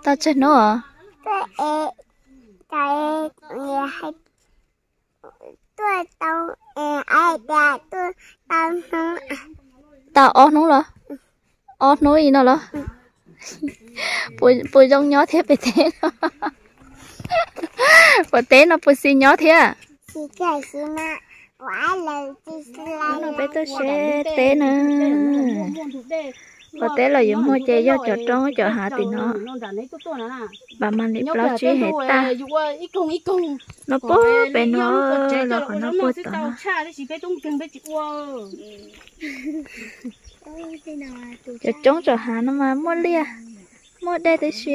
Tau tsawg hnub os? Tau ob hnub los? Ob hnub li no los? Puas zoo nyob thiab pem teb no? Pem teb no puas xis nyob thiab? Peb tuaj seb teb na. Pem teb los yuav muaj ces yog cov roob cov hav tim no. Npam mas li plaub tsib hev tag. No puag pem no los qhov no puag tom no. Cov roob cov hav no mas muaj liaj muaj dej tib si.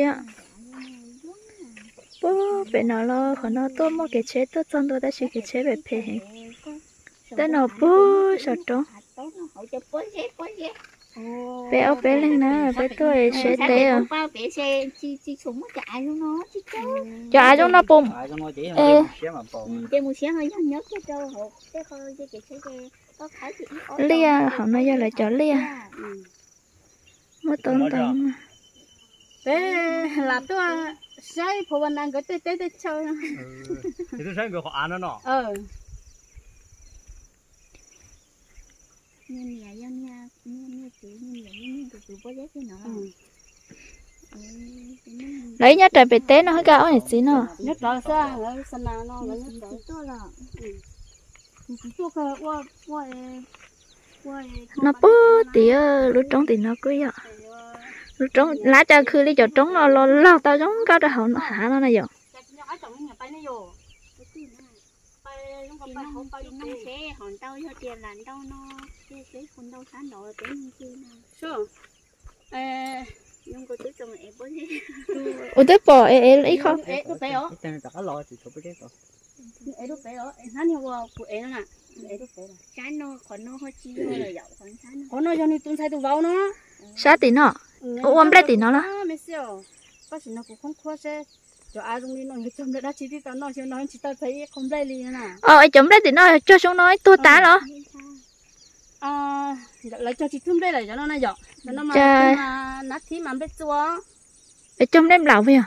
Puag pem no los qhov no tuaj muaj kev tsheb tuaj txog ntua tab sis kev tsheb phem phem heev. Tej no puag saum roob. Peb ob peb leeg na peb tuaj seb teb os. Cov av zoo no puas liaj hauv no yog lawv cov liaj. Muaj tau ntau. Peb lam tuaj saib phuv vas nas nkawd tej teb tej chaw. Lawv ib nyob raws pem teb no hab koj ob niam txiv no. No puag tim lub roob tim no kuj yog lub roob, lab cas khw li cov roob no los laug tau zoo nkauj rau hauv hav no na yom. Ua twb pom es ib qho. Qhov no yog nws tus ntxhais tus vauv no. Sab tim no, ua nplej tim no los? Tab sis no kuv khoob khuab seb cov av zoo li no yog cog nplej dab tsi tib tau noj xyoo no tsis tau txhais ib qho nplej li na. Es cov nplej tim no cog xyoo no tuag tas los? Lawv cog tsis tug nplej lawm cov no na yom. Cov no mas nab thib mas nplej txua. Cog nplej nplaum yog?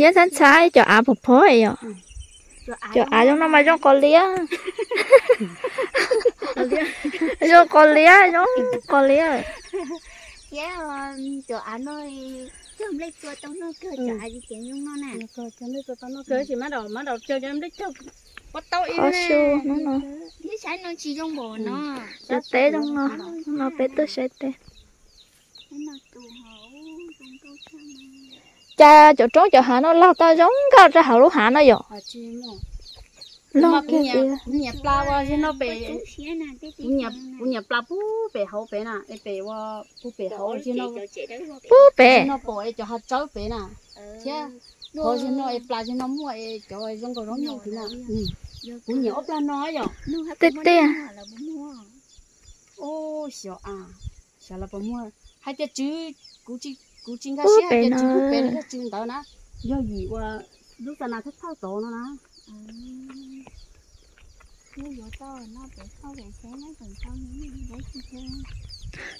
Yog ntxhab ntxhab cov av phom phom yom. Cov av zoo no mas zoo qos liab. Zoo qos liab, zoo qos liab. Thiab cov av no cog nplej txua tau noj kawg, cov av li tias zoo no na. Thiab saib no tsis zoo npaum no. Cov teb zoo no, no peb tuaj saib teb. Cas cov roob cov hav no laug tau zoo nkauj rau hauv lub hav no yom? Laug kiag tiag. Kuv nyiam plas uas yog no pem, kuv nyiam plas puag pem hauv pem na, es pem ua puag pem hauv yog no, puag pem no pom es cov hav tsawb pem na, thiab qhov yog no es plas yog no muaj es cov zoo nkaus zoo nyob tid na. Kuv nyiam ob plag no yom. Tiag tiag. Ub, xyov a, xyov lawv puas muag. Hais tias tswv, kuv tsis nkag siab hais tias tswv puag pem los yog tswv ntawd na, yog vim uas lub xa nas thawj thawj tod no na.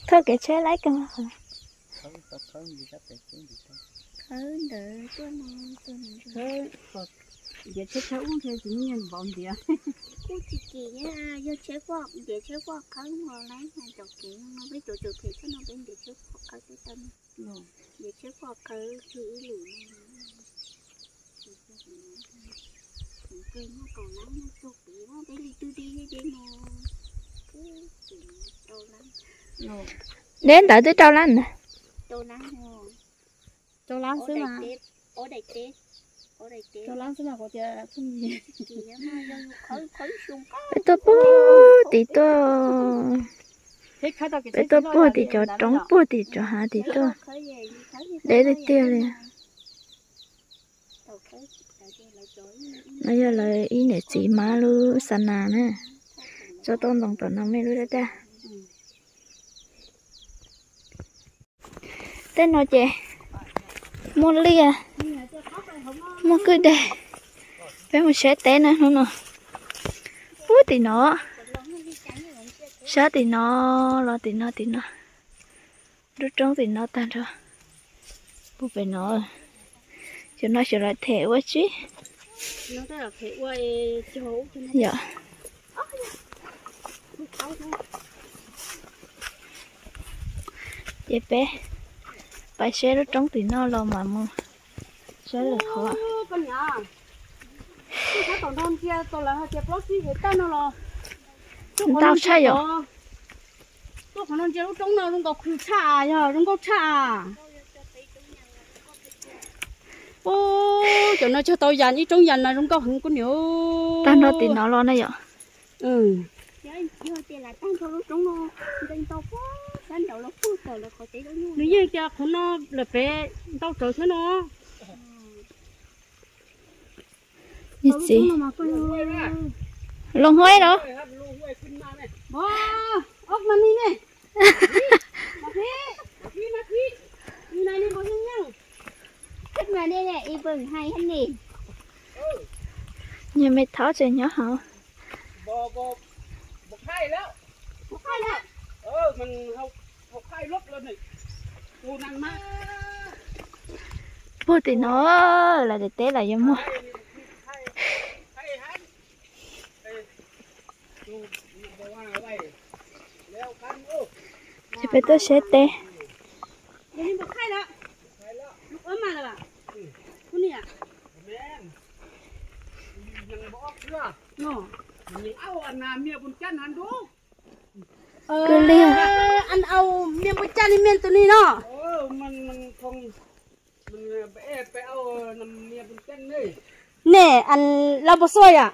Thauj kev tsheb laib kawg. Ntiav tsheb tshawb ub ntshe tsis muaj npaum ntiav. Kuj tsis kim, yog tsheb foj, ntiav tsheb foj khawb no lawm, cov kev no peb cov txawm phem tsheb no peb ntiav tsheb foj khawb tau. Ntiav tsheb foj khawb tshwj ib lwm no. Deb ntawd twb rau lab na. Rau lab xwb mas. Rau lab xwb mas kuv tias peb tuaj puag tim tuaj, peb tuaj puag tim cov roob puag tim cov hav tim tuaj. Deb tiag tiag li. No yog lawv ib niam txiv mab lub xa nas na. Tso tau ntoo tom no me lub dab dab. Tej no ces muaj liaj, muaj kwj deg. Peb mus saib teb na hnub no. Ub tim no, sab tim no, los tim no tim no, lub roob tim no tag nrho. Pem no, cov no xyov lawv them ua tsi. Yog. Ces peb pais saib lub roob tim no los mam mus saib lawm qhov. Ntau tshaj yom. Tuaj qhov no ntsia lub roob no zoo nkaus khwv tshaj, yog zoo nkauj tshaj. Ub, cov no cog tau yas, ib roob yas no zoo nkauj heev kuv niam. Tag nrho tim no los na yom. Nws yeej tias qhov no lawm pem ntau tsawv thiab no. Txiv, los huaib los. Nyias me thaub tseem nyob hauv. Puag tim no lawm, daim teb lawm yuav muag. Ces peb tuaj saib teb. Kwj liag. Niam, an lau pos xuaj yam.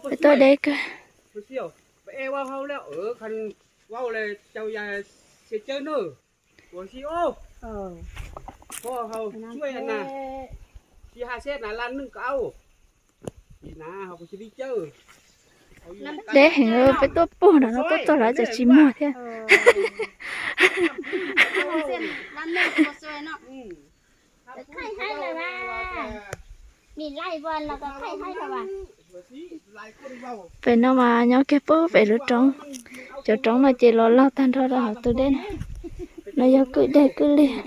Peb tuaj deb kawg. Deb heev, peb tuaj puag nram no tuaj txog lawv txawm tsis muag thiab. Pem no mas nyob kiag puag pem lub roob, cov roob no ces los laug tag nrho rau hauv tus dej na. No yog kwj deg kwj liag.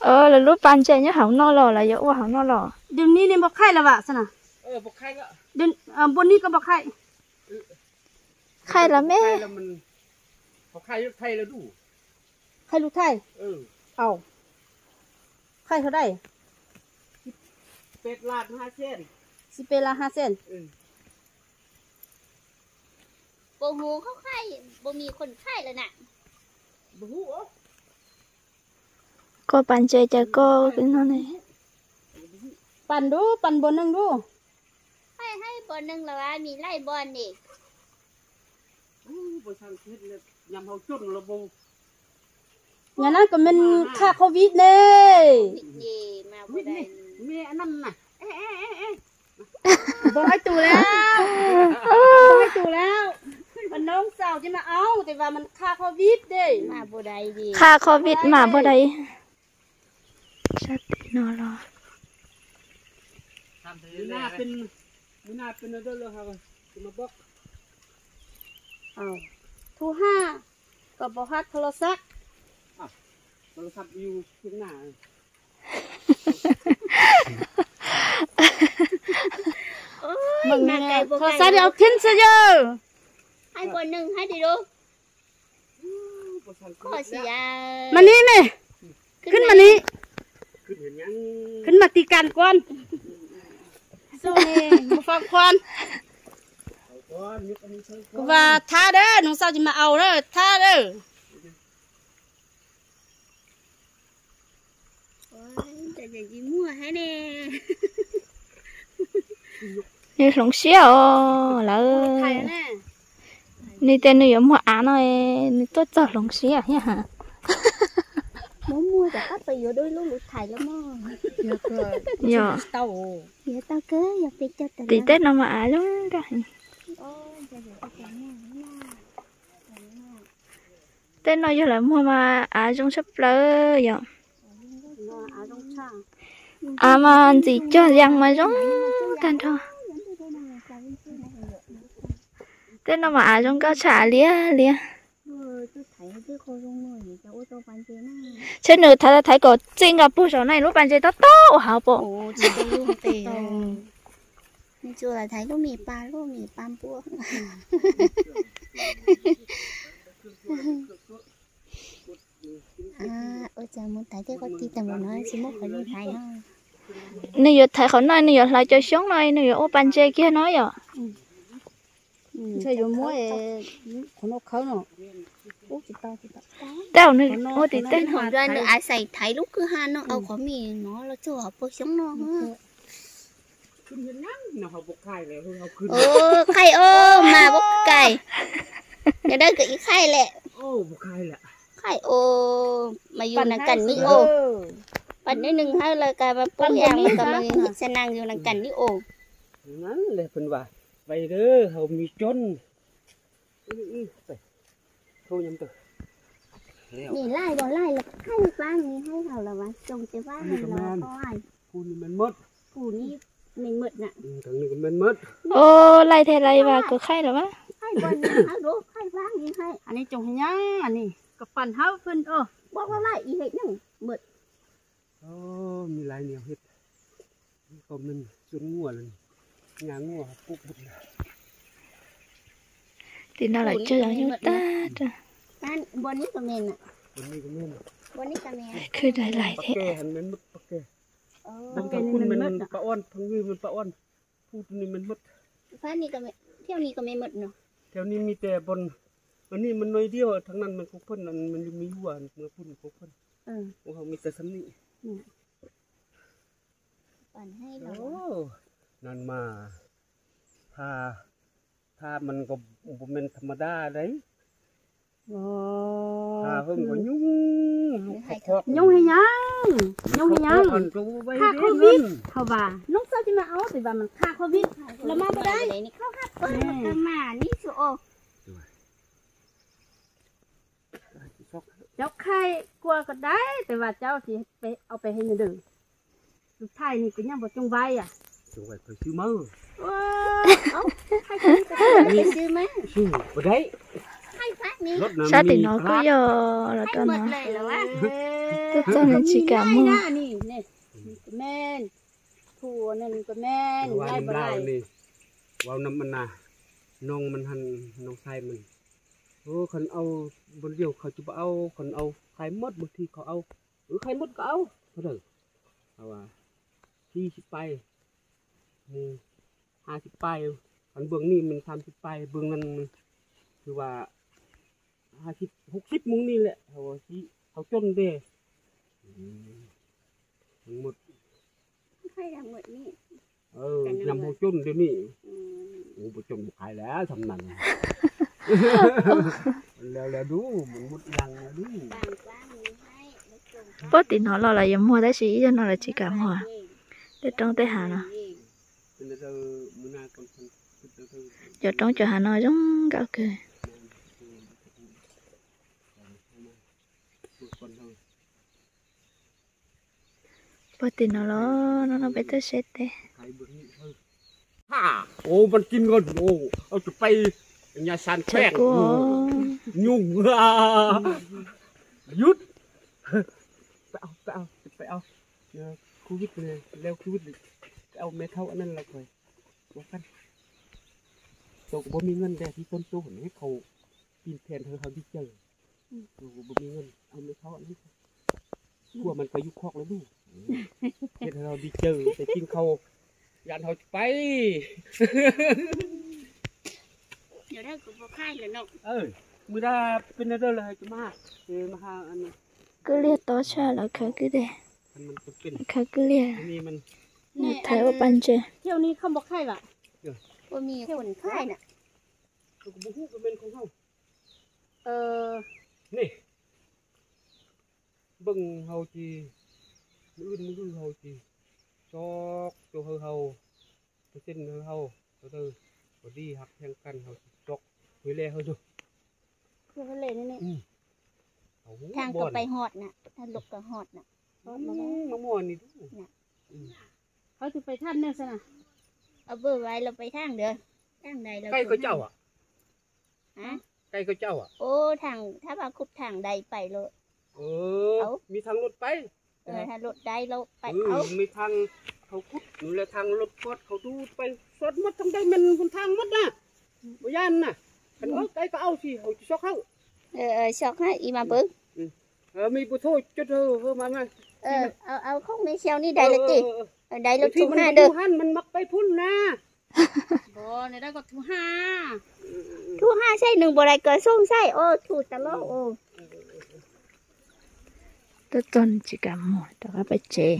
Lawv lub pas ntses nyob hauv no los lawv yuav ua hauv no los? Khaij los me. Khaij lub thaij. Khaij hov dais? Xib peb lab hab xees. Koj pas ntses cas koj no ne? Pas nrub, pas npua neeg nrub. Nyam na kom men qha COVID ne. Npau hais tus lawm, npau hais tus lawm. Mas noo xaus ces mas au tes vas mas qha COVID ne. Qha COVID mas npau dais. Sab tim no los. Thu ha, kom npau hais thoo los xab. Thoo los xab di au thib xwb yawg. Mas ni me, khwb mas ni, khwb mas ti kas kuas. Xub ne, mus faus kuas. Kuv vas thab dawb, noo xaus ces mas au dawb, thab dawb. Nws hloov siab os lawv. Nws tias nws yuav muag av no, nws tuaj txog hloov siab thiab. Muab muag Tab tom yuav dua ib lub lus thaiv los mas. Yog. Yuav tau kawg, yog peb cog tawm. Tim tej no mas av zoo nkauj heev. Tej no yog lawv muag mas av zoo tshaj plaws yom. Av mas ntxim cog yees mas zoo tag nrho. Tej no mas av zoo nkauj tshaj av liab liab. Tsheb nws thaiv thaiv kom txij nkaus puag saum no lub pas ntses tob tob ua hauv pom. Nws yuav thaiv qhov no, nws yuav hlawv cov xyoob no, nws yuav ua pas ntses kiag no yom. Tej zaum nws ua tim tej no. Nws xav thaiv lub kwj ha no, au qhov mis no los txog hauv paus xyoob no. Qhaij os mas pub kais. Yog dawb kawg ib qhaij lawm. Qhaij os, mas yus nees kam ni os. Pas dej neeg hawb lawm kas mas pub yas mas kom mas ib xa nees yus nees kam ni os. Nim laij los laij los qhaij vab ni hawb hauv los vas xyoo ces vab ni los qhaij. Kuv ni meej mawm na. Os, laij thiab laij vas kuv qhaij los mas. Tim no lawv cog zoo nyuj tag. Khwb daig laig thiab. Nan mas, tha, tha mas kuj pum me tham ma da dai. Tha hwm kuj nyuj, lub khov khov. Nyuj heev nyav, nyuj heev nyav. Kha covid hauv vas, nub xab tis mas au tis vas mas kha covid los mas pab dai. Cov khaij kua ko dai tes vas cov tsis au pes he nws dwm. Tus thaij ni kuv nyob npua cooj vais as. Sab tim no kuj yog los rau no. Tuaj txog nws tsis kam muag. Ua nam nas, noog mas hab noog xais mas, khon au, npua liaug khaws tsis pom au, khon au khaij mot, bag thi khon au, wb khaij mot ko au, sib sib pais, mus ha sib pais, khon npua ni mas tham sib pais, npua nan mas, twb vas ha sib hauv sib mus ni lawm, hauv coj ntej. Nyob hauv coj ntej ni, ua pua coj mus qhais lawm tham nas. Lawv lawv dub mus mut lees lawv dub. Puag tim no los lawv yuav muag tab sis ib zaug no lawv tsis kam muag. Tej roob tej hav no. Cov roob cov hav no zoo nkauj kawg. Puag tim no los no no peb tuaj saib teb. Ua ban kin nko, au tsis pais, nyas san tsam kuv nyuj yud. Pais au, pais au, pais au, covid leo covid, pais au me thauj anab la koj. Ua kan, tau kuv puas mi ngan dej tib tod tub ne khau, pin then hawv hauv dib cawg. Kuv puas mi ngan au me thauj anab, kuv mas koj yug khoj lawm lub, then hawv hauv dib cawg tes pin khau, yan hauv tsis pais. Mus da pin da lawm hais tus mas, mas ha. Kwj liag tob tshaj lawv khawv kwj deg. Khawv kwj liag, thaiv ua pas ntses. Nplooj hau ces, nws wb nws wb hau ces, tso, cua hawv hau, cua xeeb hawv hau, cua tawg, cua dib hab theeb kab hau ces tso, hwv le hawv zog. Thaj kom pais hod na, thaj lub kom hod na. Muaj muaj ni. Hov tus pais thaj nws xwb na. Pais thaj ntawd, thaj ntawd. Kaij koj cauj a? Kaij koj cauj a? Thaj vas khuj thaj ntawd pais lawm. Mi thaj lub pais, thaj lub dai lawm pais, mi thaj hauv khuj nws le thaj lub koj hauv dub pais sot mab thaj ntawd men hum thaj mab na. Ua yaj na, kaij koj auj tsis hauv tsis sot hawm. Sot hawm ib mas pw. Mi pus thuj coj rau mas mas. Au khoob me xyaw ni dai lawm ces. Dai lawm txhua haj dawb. Txhua haj saib nws npaum dais kawg xoob saib os txhua tas lawm os. Tuaj txog nws tsis kam muag rov qab pem tsev.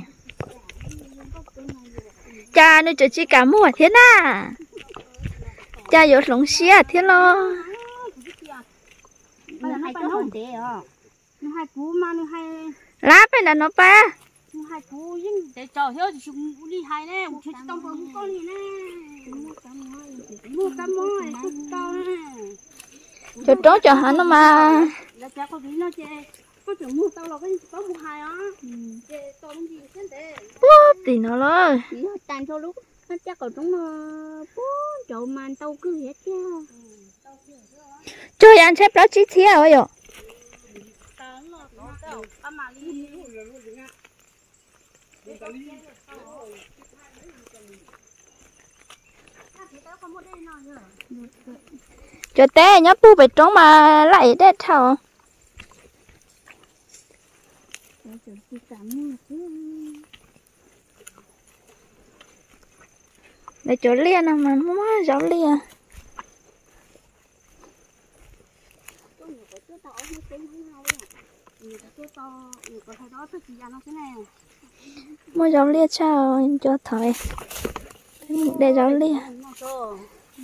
Cas nws tseem tsis kam muag thiab na? Cas yuav hloov siab thiab los? Lab peb nram no pab. Cov roob cov hav no mas. Puag tim no lawm. Cog yav ntshe plaub tsib txhiab os yom. Cov teb nyob puag pem roob mas laim dej dhau. Lawv cov liaj no mas muaj zaub liaj. Muaj zaub liaj tshaj, nco thov de zaub liaj.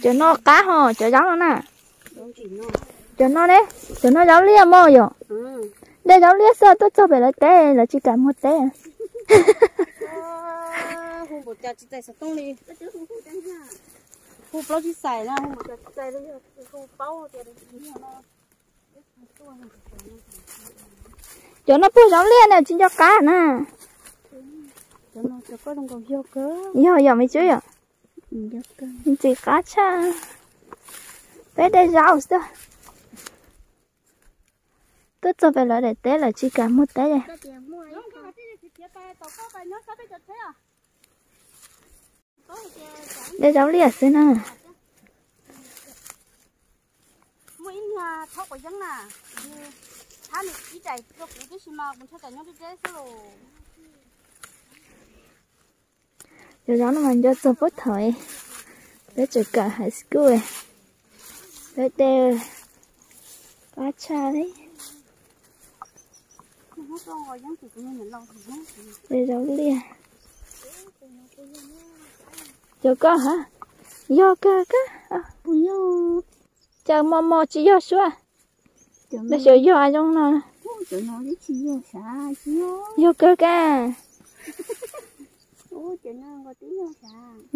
Cov no qab ho cov zaub no na. Cov no ne, cov no zaub liaj mog yom. De zaub liaj xwb, tuaj txog pem lawv teb lawv tsis kam muag teb. Cov no puag zaub liaj na tsis nco qab na. Yog yom me tub yom. Ntxim qab tshaj. Peb de zaub xwb. Tuaj txog pem lawv daim teb lawv tsis kam muag teb. De zaub liaj xwb na. Muaj ib niag thaub quav yeeb na, thab nws ib daim rau kuv tib si mas kuv ntshai tsam nyob deb deb xwb los. Cov zaub no mas nco txog puag thaum peb tseem kawm high school, peb de qab tshaj li. De zaub liaj. Cov koj hab, yog kawg kab, cas mos mos tsis yog suab. Nws xyov yog zoo no. Yog kawg kab.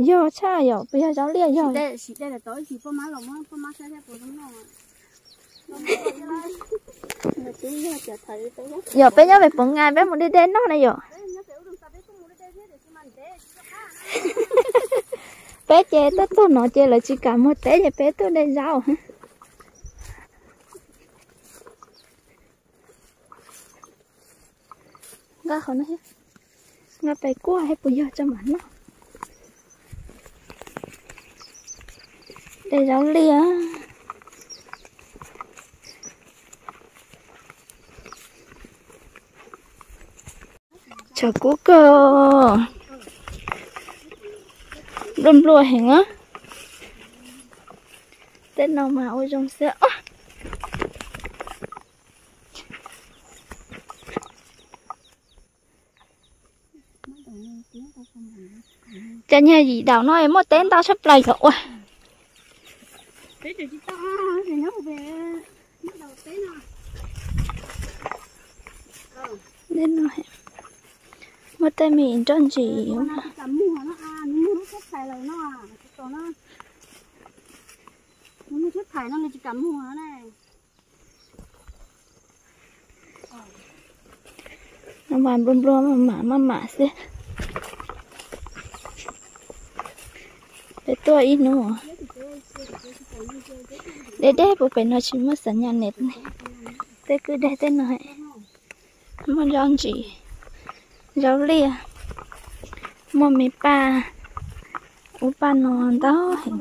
Yog tshaj yom, puas yog zaub liaj yog. Yog peb nyob pem Poov Ngai peb mus de de noj na yom. Peb ces tuaj txog no ces lawv tsis kam muag teb ces peb tuaj de zaub. Nqa qhov no, nqa pais kuaj saib puas yog tso mam noj. De zaub liaj. Tshav kub kawg, nplua nplua heev. Tej no mas ua zoo xwb. Cov niag yim daum no muaj teb ntau tshaj plaws yom ua. Muaj tej me nroj ntsim. Mas nplua nplua maj mam maj mam xwb. Peb tuaj ib hnub deb deb puas pem no tsis muaj xas nyas ne. Tej kwj deg tej no muaj zaub ntsim, zaub liaj, muaj me paj ub paj no ntau heev.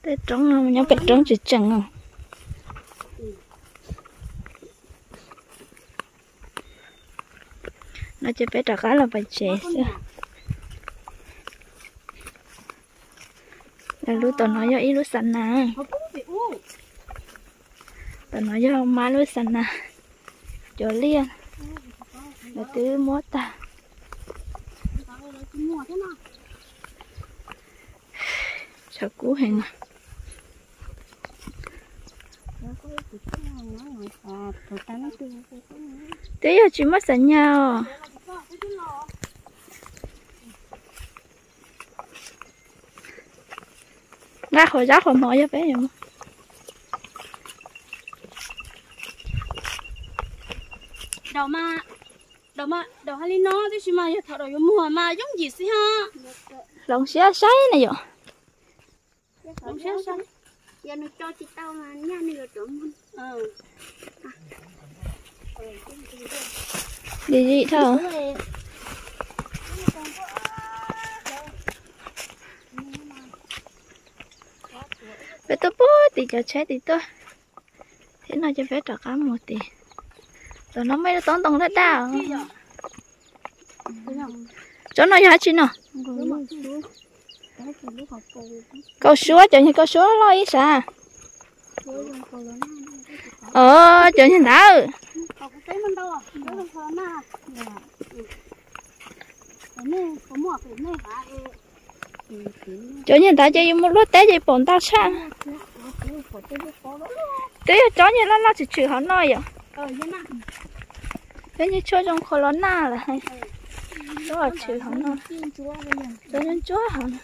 Tej roob no nyob pem roob tseem tseem os. No ces peb rov qab los pem tsev xwb. Lub tom no yog ib lub xas nas. Tom no yog mab lub xas nas. Cov liaj lawv twb muab tag. Tshav kub heev. Twb yog tsis muaj xas nyas os. Nqa qhov zab qhov mov yog peb. Daum mas, daum mas daum hais li no tab sis mas yog thaum daum yuav muag mas yooj yim xwb ho. Hloov siab saib na yom. Dim zim dhau. Peb tuaj puag tim cov tsheb tim tuaj. Thiab no ces peb rov qab mus tim. Tom no muaj ib lub toob ntoo daj daj. Tsob no yog dab tsi no? Kaus suab, cov niag kaus suab loj ib sab. Os, cov niag ntawd. Cov niag ntawd ces yus mus luaj teb ces pom ntau tshaj. Twb yog tsob niag loj loj tshwm tshwm hauv no yom. Cov niag tshuaj zoo qhuav los nag lawm. Tsob tshwm hauv no, tsob ntsuab hauv no.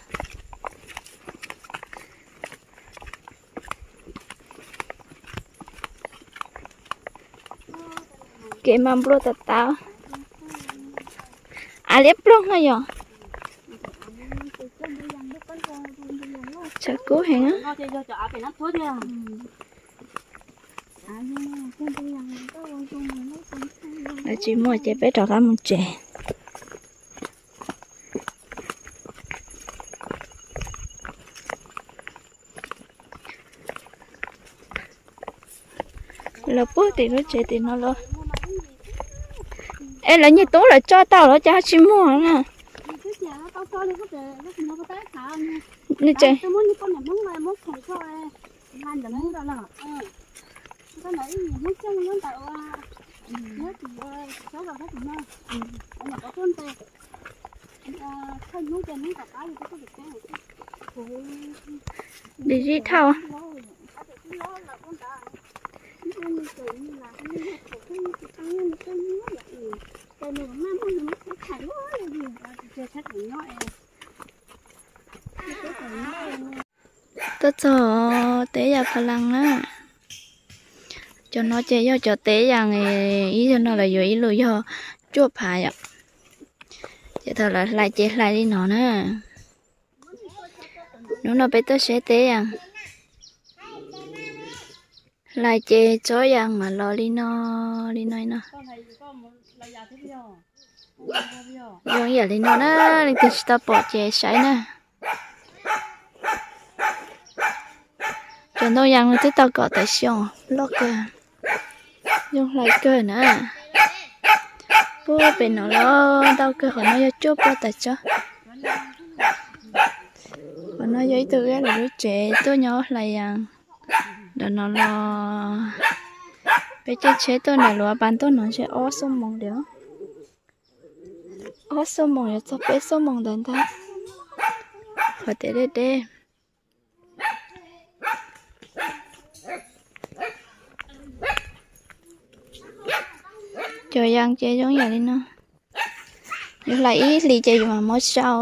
Kev mas nplua tas tas. Av liab ploog no yom. Tshav kub heev. Lawv tsis muaj ces peb rov qab mus tsev. Lawv puag tim lub tsev tim no los. Es lawv niag tub lawv tso tau los cas ho tsis muag na? Nws tseem Dim zib dhau. Tuaj txog teb yam pha laj na. Cov no ces yog cov teb yam, ib zaug no lawv yuav ib lus yog cuaj phav yom. Ces thaum lawv hlais ces hlais li no na. Hnub no peb tuaj saib teb yam. Hlais ces tsob yam mam los li no, li no no. Zoo yam li no na, leej twg tsis tau pom ces saib na. Cov ntoo yas twb tau kom tas xyoo loj kawg, zoo hlais kawg na. Puag pem no los ntau kawg, qhov no yog cuaj puas tas tsob. Qhov no yog ib tug lawv lub tsev tuaj nyob hlais yas. Ntawm no los peb caij tsheb tuaj nram Luas Pas tuaj no ntshe ob xuab moos li. Ob xuab moos yuav txog peb xuab moos ntawd ntag. Qhov tias deb deb. Cov yas ces zoo yam li no. Yus hlais ib hlis ces yus mam muab sau.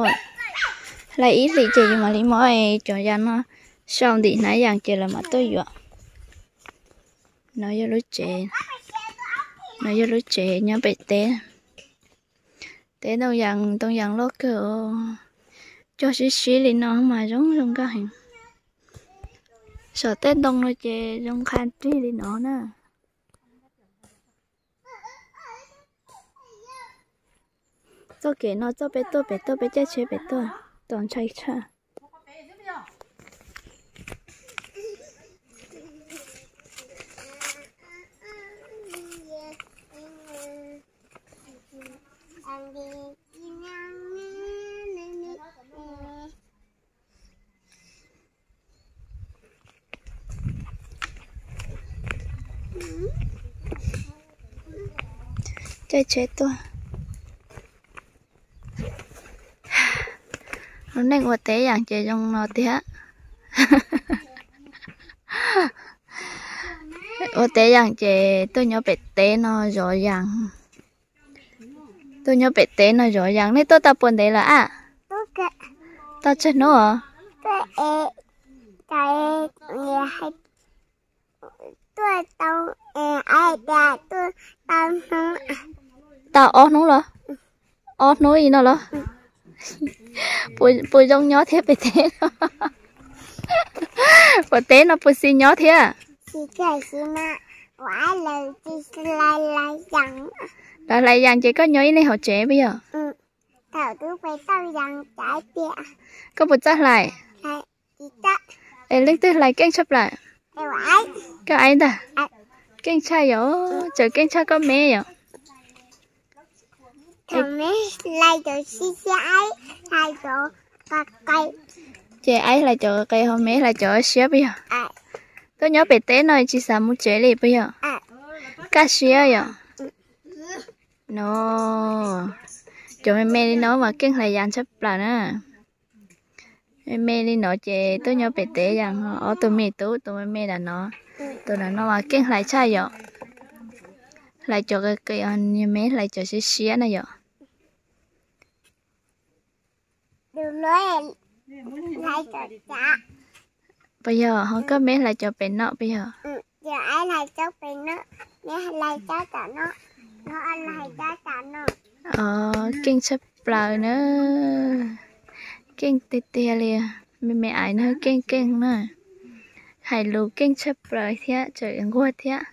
Hlais ib hlis ces yus mam li muab cov yas no sau ntim hnav yas ces lawv mam tuaj yuav. No yog lub tsev, no yog lub tsev nyob pem teb. Teb ntoo yas, ntoo yas loj kawg, cog sib sib li no mas zoo zoo nkauj heev. Saum tej ntoo no ces zoo qha rig li no na. Txoj kev no txoj peb tuaj pem tuaj, peb caij tsheb pem tuaj, txaus ntshai tshaj. Caij tsheb tuaj. Lub neej ua teb yas ces zoo no tiag. Ua teb yas ces tuaj nyob pem teb no zov yas. Tuaj nyob pem teb no zov yas. Nej tuaj tau puas ntev lawm a? Tau tsawg hnub os? Tau ob hnub los? Ob hnub li no los? Puas zoo nyob thiab pem teb no? Puas teb no puas xis nyob thiab? Lawv hlais yas ces koj nyob ib leeg hauv tsev puas yog? Koj puas txawj hlais? Es leej twg hlais keej tshaj plaws? Koj aib ntag. Keej tshaj yom, tseem keej tshaj koj me yom. Ces aib hlais cov qe ho me hlais cov siab puas yog? Tuaj nyob pem teb no tsis xav mus tsev li puas yog? Kaj siab yom. No, cov me me li no mas keej hlais yas tshaj plaws na. Me me li no ces tuaj nyob pem teb yas, ob tug me tub, tus me me nram no, tus nram no mas keej hlais tshaj yom. Hlais cov qe qe, me hlais cov siab siab na yom. Puas yog ho koj me hlais cov pem no puas yog? Keej tshaj plaws na. Keej tiag tiag li. Me me aiv no keej keej na. Hais lus keej tshaj plaws thiab tseem nquag thiab.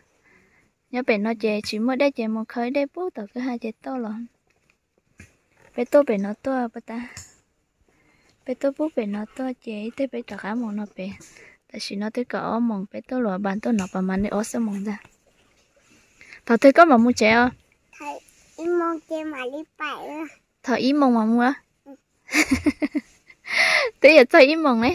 Nyob pem no ces tsis muaj dej ces mus khawb dej pub tom kwj ha ces tuaj los. Peb tuaj pem no tuaj puas tas? Peb tuaj pub pem no tuaj ces ib teg peb rov qab mus no pem. Tam sim no twb kaum ob moos peb tuaj luas npas tuaj no pas mas li ob xuab moos ntag. Thaum twg koj mam mus tsev os? Thaum ib moos mam mus. Twb yuav txog ib moos ne.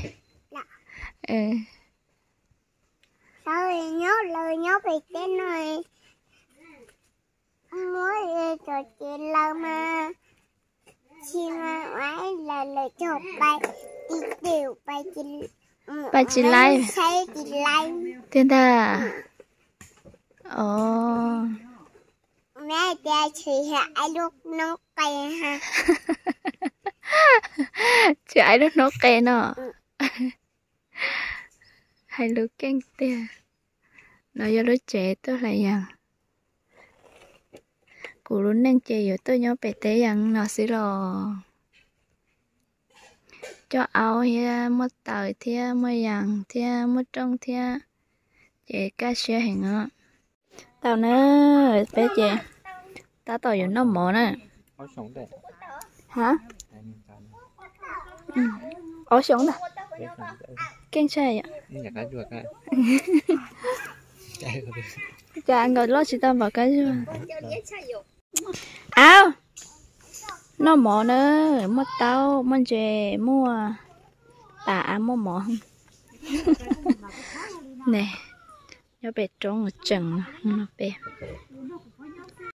Pab tsis laib tiag ntag. Os, tsis aib lub hnub qe no. Hais lus keej tiag. No yog lub tsev tuaj hlais yas. Kuv lub neej ces yuav tuaj nyob pem teb yas no xwb los. Coj aub thiab muaj taws thiab muaj yas thiab muaj rooj thiab, ces kaj siab heev os. Tau na, peb ces tab tom yuav noj mov na. Ha, ob xyoos ntag. Keej tshaj yom. Cas nkaus loj tsis tau npaum kab zuag. Au, noj mov na, muaj taub muaj ntses muaj tas av muaj mov. Ne, nyob pem roob tseem no pem.